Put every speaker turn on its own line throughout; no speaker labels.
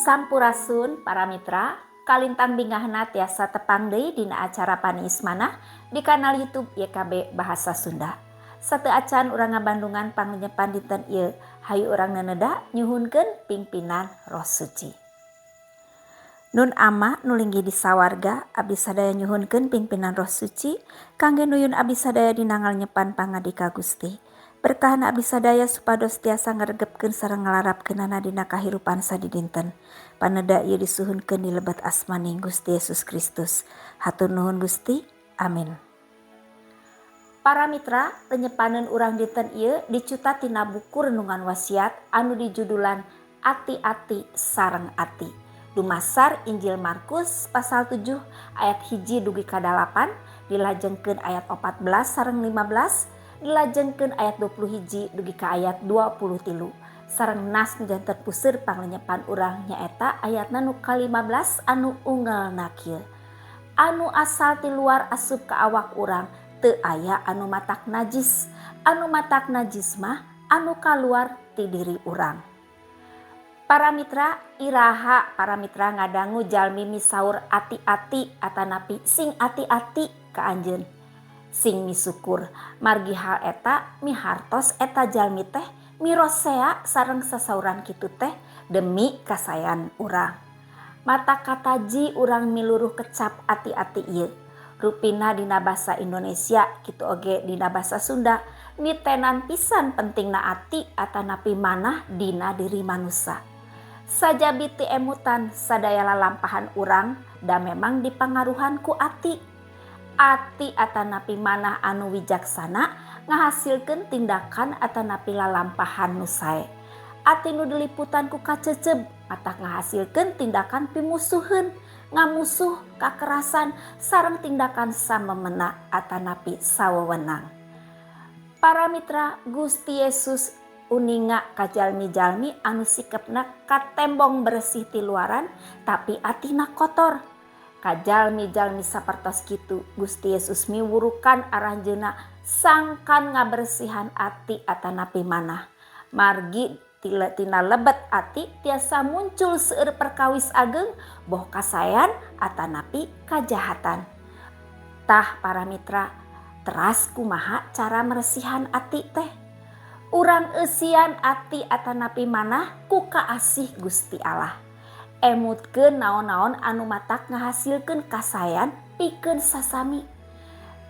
Sampurasun para mitra, kalintang bingahna tiasa tepang deui dina acara Paniis Manah di kanal YouTube YKB Bahasa Sunda. Sateuacan urang ngabandungan panglenyepan dinten ieu, hayu urang neuneda nyuhunkeun pingpinan Roh Suci. Nun Ama nu linggih di sawarga, abdi sadaya nyuhunkeun pingpinan Roh Suci kangge nuyun abdi sadaya dina ngalenyepan pangandika Gusti. Berkahan abdi sadaya supados tiasa ngaregepkeun sareng ngalarapkeunana dina kahirupan sadidinten. Paneda ieu disuhunkeun di lebet asmaning Gusti Yesus Kristus. Hatur nuhun Gusti. Amin. Para mitra, lenyepaneun urang dinten ieu dicuta tina buku Renungan Wasiat anu dijudulan Ati-ati Sareng Ati. Dumasar Injil Markus pasal 7 ayat 1 dugi ka 8, dilajengkeun ayat 14 sareng 15, dilajengkeun ayat 20 hiji dugi ka ayat 23. Sareng nas nu janten puseur panglenyepan urang nyaeta ayatna nu ka-15 anu unggelna kieu: "Anu asal ti luar asup ka awak urang teu aya anu matak najis, anu matak najis mah anu kaluar ti diri urang." Para mitra, iraha para mitra ngadangu jalmi misaur ati-ati atanapi sing ati-ati ka anjeun? Sing misukur, margi hal eta mihartos eta jalmi teh mirosea sareng sasauran kitu teh demi kasaean urang. Matak kataji urang miluruh kecap ati-ati ieu. Rupina dina basa Indonesia kitu oge dina basa Sunda nitenan pisan pentingna ati atanapi manah dina diri manusa. Sajabi ti emutan, sadaya lalampahan urang da memang dipangaruhan ku ati. Ati atanapi manah anu wijaksana ngahasilkeun tindakan atanapi lalampahan nu sae. Ati nu diliputan ku kaceceb matak ngahasilkeun tindakan pimusuheun, ngamusuh, kakerasan, sareng tindakan samemena atanapi sawewenang. Para mitra, Gusti Yesus uninga ka jalmi-jalmi anu sikepna katembong bersih ti luaran tapi atina kotor. Ka jalmi-jalmi sapertos kitu Gusti Yesus miwurukan aranjeunna sangkan ngabersihan ati atanapi manah. Margi tina lebet ati tiasa muncul seueur perkawis ageng, boh kasaean atanapi kajahatan. Tah para mitra, teras kumaha cara meresihan ati teh? Urang eusian ati atanapi manah ku kaasih Gusti Allah. Emutkeun naon-naon anu matak ngahasilkeun kasaean pikeun sasami.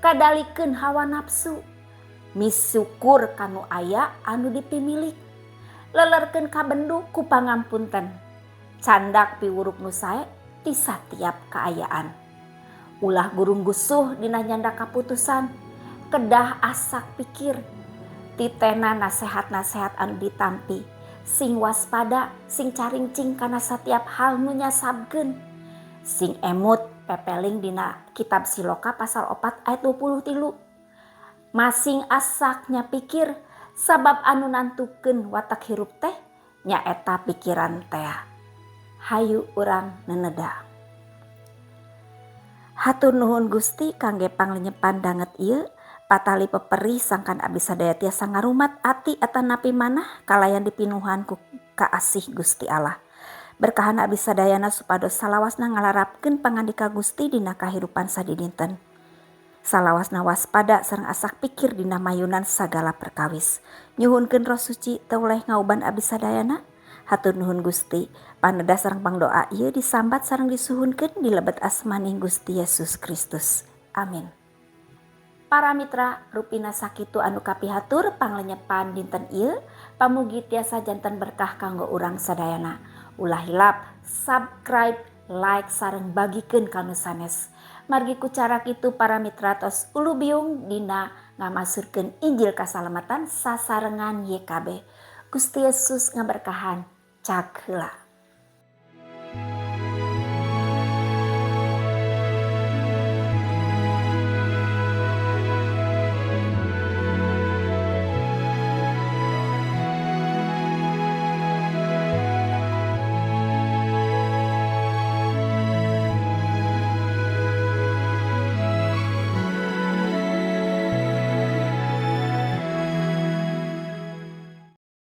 Kadalikeun hawa nafsu. Misukur kanu aya anu dipimilik. Lelerkeun kabendu ku pangampunten. Candak piwuruk nu sae ti satiap kaayaan. Ulah gurung gusuh dina nyandak kaputusan. Kedah asak pikir. Titena nasehat-nasehat anu ditampi. Sing waspada, sing caringcing kana satiap hal nu nyasabkeun. Sing emut pepeling dina kitab Siloka pasal 4 ayat 23. Masing asaknya pikir, sabab anu nantukeun watak hirup teh nyaeta pikiran tea. Hayu urang neneda. Hatur nuhun Gusti kangge panglenyepan danget ieu, patali peperih sangkan abdi sadaya tiasa ngarumat ati atanapi manah kalayan dipinuhan ku kaasih Gusti Allah. Berkahan abdi sadayana supados salawasna ngalarapkeun pangandika Gusti dina kahirupan sadidinten. Salawasna waspada sareng asak pikir dina mayunan sagala perkawis. Nyuhunkeun Roh Suci teu weleh ngauban abdi sadayana. Hatur nuhun Gusti. Paneda sareng pangdoa ieu disambat sareng disuhunkeun di lebet asmaning Gusti Yesus Kristus. Amin. Para mitra, rupina sakitu anu kapihatur panglenyepan dinten ieu, pamugi tiasa janten berkah kanggo urang sadayana. Ulah hilap subscribe, like, sareng bagikeun ka nu sanes. Margi ku cara kitu para mitra tos ulubiung dina ngamasurkeun Injil kasalamatan sasarengan YKB. Gusti Yesus ngaberkahan. Cag heula.